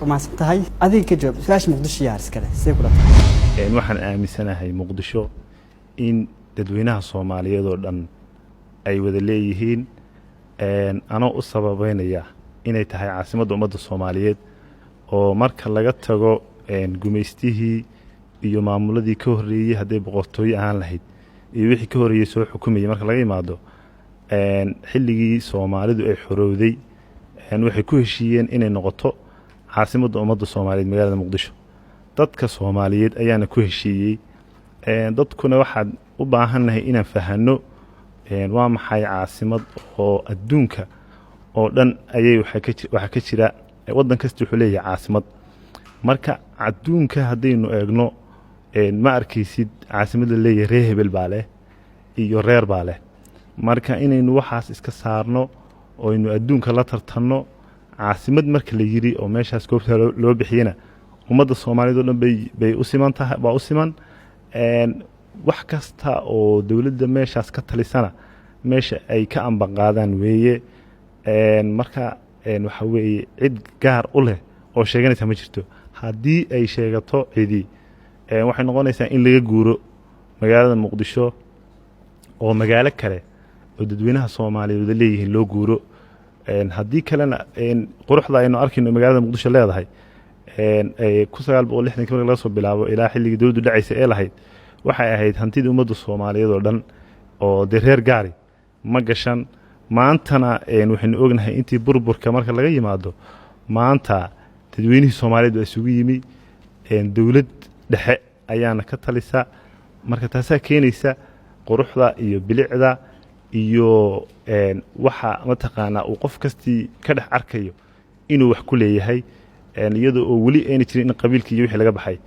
Waa mahadsan tahay. Adiga ka jawaab su-aasha: Muqdisho yaa iskale, see kula tahay? Waxaan aaminsanahay Muqdisho in dadweynaha Soomaaliyeed oo dhan ay wada leeyihiin, anoo u sababeynaya inay tahay caasimadda ummadda Soomaaliyeed, oo marka laga tago gumaystihii iyo maamuladii ka horreeyey, hadday boqortooyo ahaan lahayd iyo wixii ka horreeyey soo xukumayay, marka laga yimaado, xilligii Soomaalidu ay xorowday, waxay ku heshiiyeen inay noqoto caasimadda ummadda Soomaaliyeed magaalada Muqdisho. Dadka Soomaaliyeed ayaana ku heshiiyey. Dadkuna waxaad u baahannahay inaan fahanno waa maxay caasimad, oo adduunka oo dhan ayay waxaa ka jira, waddan kasta wuxuu leeyahay caasimad. Marka adduunka haddaynu eegno, ma arkaysid caasimad la leeyahay reer hebel baa leh iyo reer baa leh. Marka inaynu waxaas iska saarno oynu adduunka la tartanno, caasimad marka la yiri oo meeshaas goobta loo bixiyena, ummadda Soomaaliyeed oo dhan bay u siman tahay, baa u siman. Wax kasta oo dowladda meeshaas ka talisana meesha ay ka ambaqaadaan weeye. Marka waxa weeye cid gaar u leh oo sheeganaysa ma jirto. Haddii ay sheegato cidi, waxay noqonaysaa in laga guuro magaalada Muqdisho oo magaalo kale oo dadweynaha Soomaaliyeed wada leeyihiin loo guuro. Haddii kalena, quruxda aynu arkayno magaalada Muqdisho leedahay 1960-kii marka laga soo bilaabo ilaa xilligii dowladdu dhacaysa ee lahayd, waxay ahayd hantidii ummadda Soomaaliyeed oo dhan, oo dee reer gaari ma gashan. Maantana waxaynu ognahay intii burburka marka laga yimaado, maanta dadweynihii Soomaaliyeed baa isugu yimi, dowlad dhexe ayaana ka talisa. Marka taasaa keenaysa quruxda iyo bilicda iyo waxa mataqaanaa uu qof kastii ka dhex arkayo inuu wax ku leeyahay, iyadoo oo weli ayna jirin in qabiilkii iyo wixii laga baxay.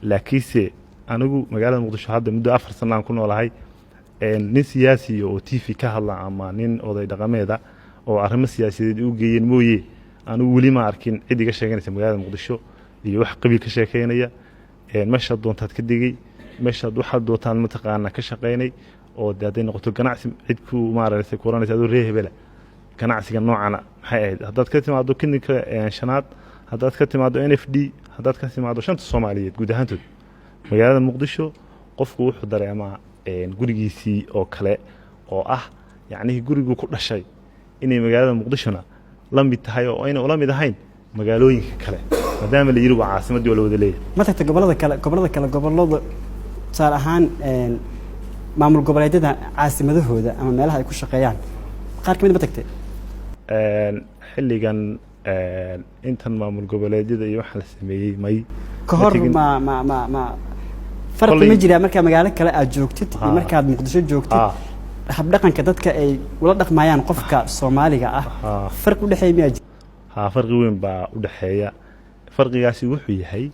Laakiinse anigu magaalada Muqdisho hadda muddo 4 sana aan ku noolahay, nin siyaasiya oo TV ka hadla ama nin oday dhaqameeda oo arrimo siyaasadeed u geeyeen mooye, anigu weli ma arkin cid iga sheeganaysa magaalada Muqdisho iyo wax qabiil ka sheekeynaya. Meeshaad doontaad ka degay, meeshaad waxaad doontaan mataqaanaa ka shaqaynay, oo de hadday noqoto ganacsi, cid ku maaragtay kuranaysa adoo reer hebela ganacsiga noocana maxay ahayd. Haddaad ka timaado Kilinka Shanaad, haddaad ka timaado NFD, haddaad ka timaado shanta Soomaaliyeed guud ahaantood, magaalada Muqdisho qofku wuxuu dareemaa gurigiisii oo kale, oo ah yacnihii guriguu ku dhashay inay magaalada Muqdishona la mid tahay oo ayna ula mid ahayn magaalooyinka kale, maadaama la yidhi waa caasimaddii oo la wada leeyahay. Ma tagta gobollada kale? Gobollada kale, gobollada tusaale ahaan maamul goboleedyada caasimadahooda ama meelaha ay ku shaqeeyaan qaar ka mid ma tagtay? Xilligan intan maamul goboleedyada iyo waxa la sameeyey, may. Ka hor ma farqi ma jiraa markaa magaalo kale aad joogtid iyo markaad Muqdisho joogtid, habdhaqanka dadka ay ula dhaqmayaan qofka Soomaaliga ah, farqi udhexeeya miyaa jira? Haa, farqi weyn baa udhexeeya. Farqigaasi wuxuu yahay,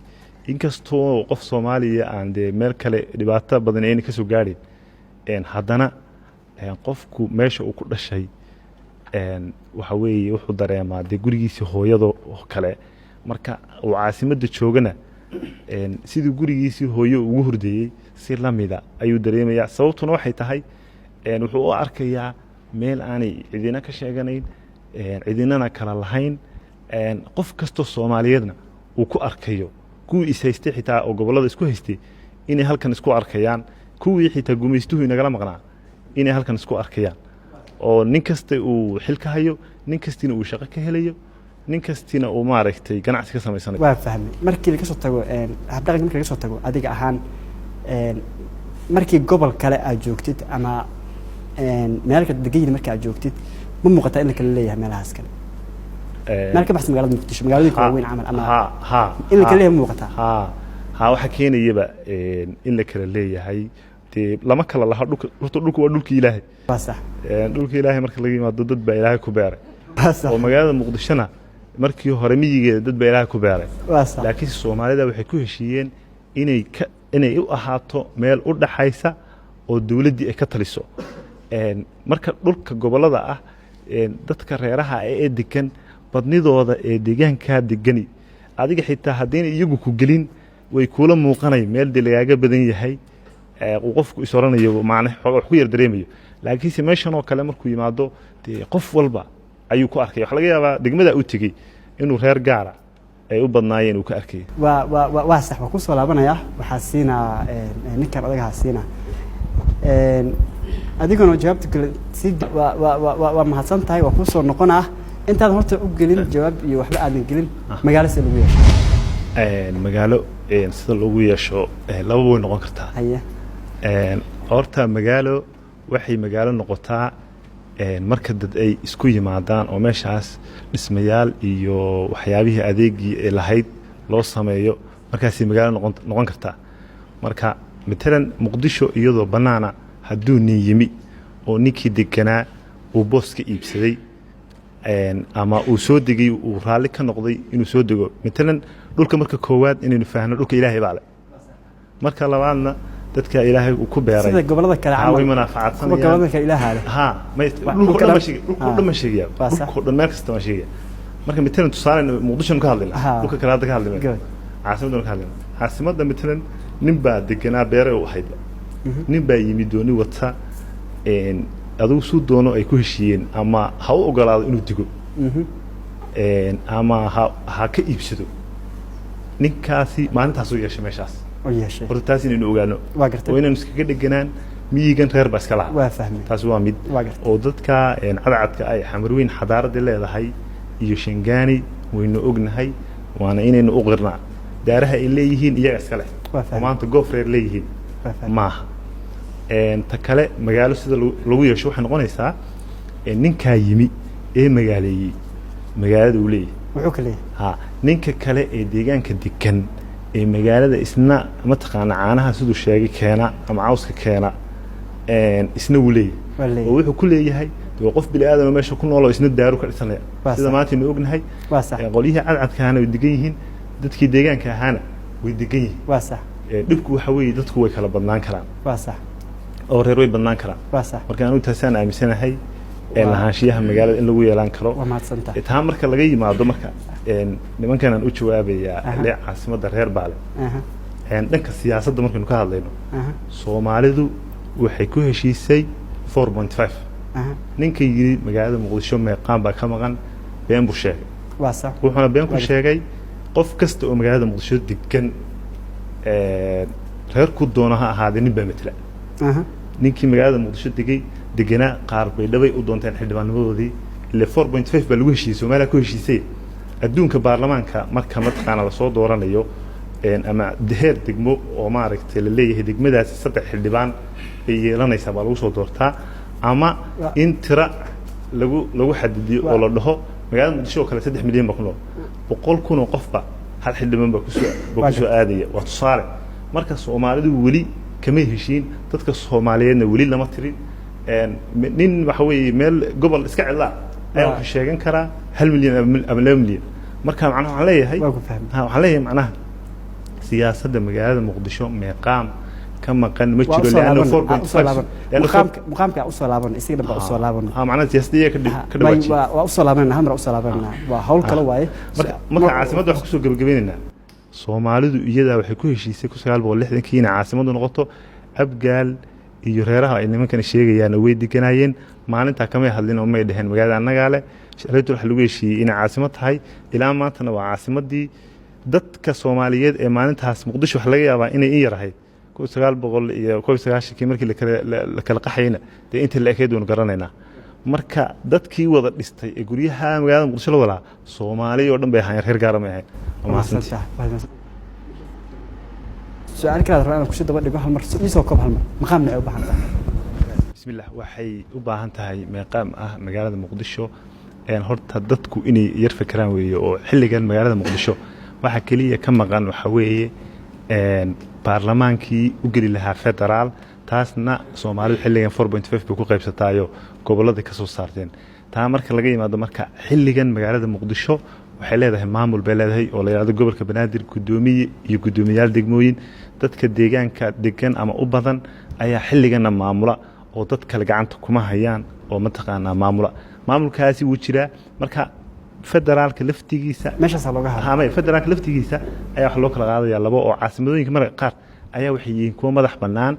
inkastoo qof Soomaaliya aan dee meel kale dhibaato badan ayna kasoo gaadhin, haddana qofku meesha uu ku dhashay waxa weeye wuxuu dareemaa dee gurigiisii hooyado oo kale. Marka uu caasimadda joogana, sidii gurigiisii hooyo ugu hurdeeyey si lamida ayuu dareemayaa. Sababtuna waxay tahay, wuxuu u arkayaa meel aanay cidina ka sheeganayn, cidinana kala lahayn, qof kastoo Soomaaliyeedna uu ku arkayo, kuwii is haystay xitaa oo gobollada isku haystay inay halkan isku arkayaan, kuwii xitaa gumaystuhu inagala maqnaa inay halkan isku arkayaan, oo nin kasta uu xil ka hayo, nin kastina uu shaqo ka helayo, nin kastina uu maaragtay ganacsi ka samaysanayo. Waa fahmay. Markii laga soo tago habdhaqanka, markii laga soo tago, adiga ahaan markii gobol kale aad joogtid ama meel kale degan yihin marka aad joogtid, ma muuqataa in la kala leeyahay meelahaas kale, meel ka baxsan magaalada Muqdisho, magaalooyinka waaweyn camal ama ha. in la kala leeyahay ma muuqataa? Ha, waxaa keenayaba in la kala leeyahay, dee lama kala laha dhulka. Horta dhulku waa dhulki Ilaahay. Waa sax. Dhulka Ilaahay marka laga yimaado, dad baa Ilaahay ku beeray. Waa sax. Oo magaalada Muqdishona markii hore miyigeeda dad baa Ilaahay ku beeray. Waa sax. Laakiinse Soomaalida waxay ku heshiiyeen inay u ahaato meel u dhaxaysa oo dowladdii ay ka taliso. Marka dhulka gobollada ah, dadka reeraha ee degan badnidooda ee deegaankaa degani, adiga xitaa haddayna iyagu ku gelin, way kuula muuqanay meel dee lagaaga badan yahay, uu qofku is oranayo macne xoogaa wax ku yar dareemayo. Laakiinse meeshan oo kale markuu yimaado, dee qof walba ayuu ku arkaya. Waxaa laga yaabaa degmada u tegey inuu reer gaara ay u badnaayeen uu ka arkayay. Waa sax. Waa kusoo laabanaya. Waxaa siinaa ninkan odagaha siina. Adiguna jawaabta kale sii. Waa mahadsan tahay. Waa kusoo noqonaa. Intaadan horta u gelin jawaab iyo waxba aadan gelin, magaalo sida lagu yeesho? Magaalo sida lagu yeesho laba way noqon kartaa. Horta magaalo waxay magaalo noqotaa marka dad ay isku yimaadaan oo meeshaas dhismayaal iyo waxyaabihii adeegii ay lahayd loo sameeyo, markaasay magaalo noqon kartaa. Marka matalan Muqdisho iyadoo bannaana hadduu nin yimi oo ninkii deganaa uu boos ka iibsaday ama uu soo degay, uu raalli ka noqday inuu soo dego. Matalan dhulka marka koowaad inaynu faahno, dhulka Ilaahay baa le. Marka labaadna dadka Ilaahay uu ku beeray sida gobolada kale ha way camal kuwa munaafacaadsanayaan. Gobolada kale Ilaaha leh. Ha may dhulka dhulka dhan dhan- ma sheegay, dhulka dhan ma sheegaya. Waa sax. Dhulka dhan meel kasta ma sheegaya. Marka matalan tusaale Muqdisho ka hadlayna, dhulka kale hadda ka hadlayna, caasimadda ka hadlayna. Caasimadda matalan nin baa deganaa, beeray u ahayd. Nin baa yimi dooni wata, adigu suu doono ay ku heshiiyeen, ama ha u ogolaado inuu digo ama ha ka iibsado. Ninkaasi maalintaasuu yeeshay meeshaas. Oo yeeshay. Horta taas inaynu ogaano Waa gartay. oo inaynu iskaga dheganaan miyigan reer baa iska lahaa. Waa fahmay. Taasi waa mid. Waa gartay. Oo dadka cadcadka ay Xamarweyn xadaaradda leedahay iyo Shangaani waynu ognahay, waana inaynu u qirnaa daaraha ay leeyihiin iyaga iska leh. Waa oo fahmay. Maanta goof reer leeyihiin Waa fahmay. maaha. Ta kale, magaalo sida lagu yeesho waxay noqonaysaa ninkaa yimi ee magaaleeyey magaalada uu leeyahay. Wuxuu ka leeyahay. Ha, ninka kale ee deegaanka degan ee magaalada isna mataqaana caanaha siduu sheegay keena ama cawska keena, isna wuu leeyahay. Waa leeyahay. Oo wuxuu ku leeyahay dee waa qof bini aadama meesha ku nool oo isna daaru ka dhisanaya, Waa sida sax. maanta aynu ognahay. Waa sax. Qolyihii cadcadkaahana way degan yihiin, dadkii deegaanka ahaana way degan yihiin. Waa sax. Dhibku waxa weeye dadku way kala badnaan karaan Waa sax. oo reer way badnaan karaan. Waa sax. Marka anigu taasaan aaminsanahay lahaanshiyaha magaalada in lagu yeelan karo. Waa mahadsantahay. Taa marka laga yimaado, marka nimankanaan u jawaabayaa le caasimadda reer baale. Dhanka siyaasadda markaynu ka hadlayno, Soomaalidu waxay ku heshiisay 4.5. Ninka yidhi magaalada Muqdisho meeqaan baa ka maqan been buu sheegay. Waa sax. Wuxuuna been ku sheegay qof kasta oo magaalada Muqdisho degan, reer ku doono ha ahaadee, nin baa matela. Ninkii magaalada Muqdisho degay deganaa qaar bay dhabay u doonteen xildhibaannimadoodii ile 4.5 baa lagu heshiiyey, Soomaaliya ku heshiisay. Adduunka baarlamaanka marka mataqaana lasoo dooranayo ama heer degmo oo maaragtay la leeyahay degmadaasi saddex xildhibaan bay yeelanaysaa baa lagu soo doortaa, ama in tira lagu xadidiyo oo la dhaho magaalada Muqdisho oo kale 3 milyan baa ku nool, 100,000 oo qofba hal xildhibaan baa kusoo aadaya. Waa tusaale. Marka Soomaalidu weli kamay heshiin, dadka Soomaaliyeedna weli lama tirin. Nin waxa weeye meel gobol iska cidlaa ayaa wuxuu sheegan karaa 1 milyan ama 2 milyan. Marka macnaha waxaan leeyahay Waa ku fahmay. Ha, waxaan leeyahay macnaha siyaasadda magaalada Muqdisho meeqaam ka maqan ma Waa jiro usoo leanna laaban 4.5 usoo laaban leanna muqaamka muqaamka usoo laaban, isaga dhan baa usoo laaban. Ha, macnaha siyaasadda iyaga ka dhawaajiye. Waa usoo laabanayna, hal mar usoo laabanayna, waa hawl kale waaye. Marka caasimadda waxaan kusoo gebagabeynaynaa, Soomaalidu iyadaa waxay ku heshiisay 1960-kii inay caasimaddu noqoto. Abgaal iyo reeraha ay nimankani sheegayaan way deganaayeen maalintaa, kamay hadlin oo may dheheen magaalada annagaa leh. Shalaytu waxa lagu heshiiyey inay caasimad tahay, ilaa maantana waa caasimaddii dadka Soomaaliyeed. Ee maalintaas Muqdisho waxa laga yaabaa inay in yar ahayd 1991-kii markii la kala qaxayna, dee inta la ekeyd waynu garanaynaa. Marka dadkii wada dhistay ee guryaha magaalada Muqdisho la wada lahaa Soomaali oo dhan bay ahaayeen, reer gaara may ahayn. Waa mahadsantihi. Su-aal kale rabaa inaan kusii daba dhigo. Hal mar iisoo koob, hal mar, maqaam maxay u baahan tahay? Bismillah, waxay u baahan tahay meeqaam ah magaalada Muqdisho. Horta dadku inay yar fekeraan weeye oo xilligan magaalada Muqdisho waxa keliya ka maqan waxa weeye baarlamaankii u geli lahaa federaal. Taasna Soomaalidu xilligan 4.5 bay ku qaybsataayo gobolladai ka soo saarteen. Taa marka laga yimaado, marka xilligan magaalada Muqdisho waxay leedahay maamul bay leedahay oo la yidhahdo gobolka Banaadir, guddoomiye iyo guddoomiyayaal degmooyin. Dadka deegaanka degan ama u badan ayaa xilligana maamula oo dad kale gacanta kuma hayaan oo mataqaanaa maamula. Maamulkaasi wuu jiraa. Marka federaalka laftigiisa Meeshaasaa looga hadla. Ha, maya, federaalka laftigiisa ayaa waxa loo kala qaadaya labo oo caasimadooyinka marka qaar ayaa waxay yihiin kuwo madax bannaan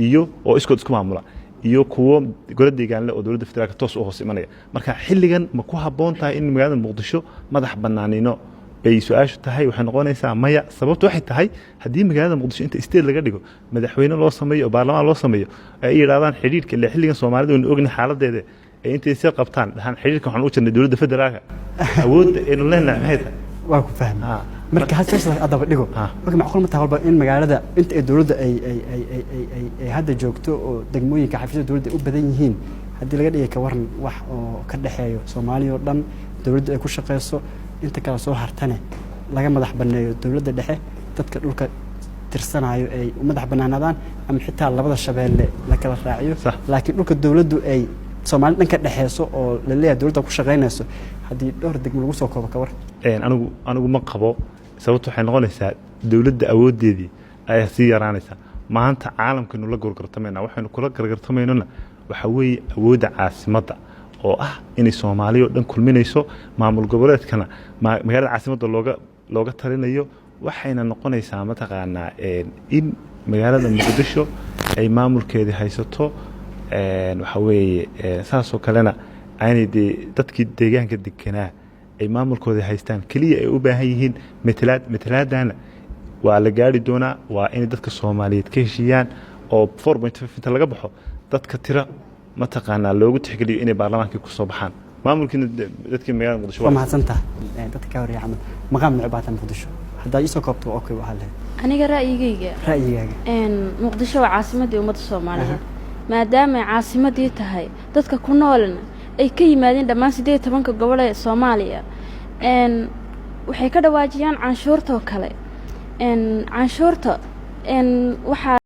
iyo oo iskood isku maamula iyo kuwo golo deegaanle oo dowladda federaalka toos u hoos imanaya. Marka xilligan ma ku habboon tahay in magaalada Muqdisho madax bannaanino Bay su-aashu tahay. Waxay noqonaysaa maya. Sababtu waxay tahay, haddii magaalada Muqdisho inta state laga dhigo, madaxweyne loo sameeyo oo baarlamaan loo sameeyo, ay yidhahdaan xidhiidhka ile xilligan Soomaalida waynu ognahay xaaladeeda, ee intay sii qabtaan dhahaan xidhiidhka waxaan u jirnay dowladda federaalka, awoodda aynu leenahay maxay tahay? Waa ku fahmay. Marka had su'aashaas adaba dhigo. Marka macquul ma tahay walba in magaalada inta ay dowladda ay hadda joogto oo degmooyinka xafiisyada dowladda ay u badan yihiin, haddii laga dhigay ka waran wax oo ka dhexeeyo Soomaaliya oo dhan, dowladda ay ku shaqeyso, inta kale soo hartane laga madax banneeyo dowladda dhexe, dadka dhulka tirsanayo ay u madax bannaanaadaan, ama xitaa labada shabeelle la kala raaciyo, laakiin dhulka dowladdu ay Soomaali dhan ka dhexeyso oo la leeyahay dowladda ku shaqeynayso, haddii dhowr degmo lagu soo koobo, ka war? Anigu ma qabo. Sababtu waxay noqonaysaa dowladda awooddeedii ayaa sii yaraanaysa. Maanta caalamkaynu la gorgortamayna, waxaynu kula gorgortamaynona waxaa weeye awoodda caasimadda oo ah inay Soomaaliya oo dhan kulminayso, maamul goboleedkana magaalada caasimadda looga talinayo. Waxayna noqonaysaa mataqaanaa in magaalada Muqdisho ay maamulkeedii haysato. Waxaa weeye saasoo kalena aanay dee dadkii deegaanka deganaa ay maamulkooda haystaan, keliya ay u baahan yihiin matalaad. Matalaadana waa la gaari doonaa. Waa inay dadka Soomaaliyeed ka heshiiyaan oo 4.5 inta laga baxo, dadka tira mataqaanaa loogu tixgeliyo inay baarlamaankii kusoo baxaan, maamulkiina dadkii magaalada Muqdisho. Waa mahadsantaha. Dadka ka horreeya camal maqaam nuuc baatan Muqdisho haddaa iisoo koobto waa okay, waxaa lahayd. Aniga ra'yigayga? Ra'yigaaga. Muqdisho waa caasimadii ummadda Soomaaliyeed. Maadaama ay caasimadii tahay, dadka ku noolna ay ka yimaadeen dhammaan 18-ka gobol ee Soomaaliya, waxay ka dhawaajiyaan canshuurta oo kale, canshuurta waxaa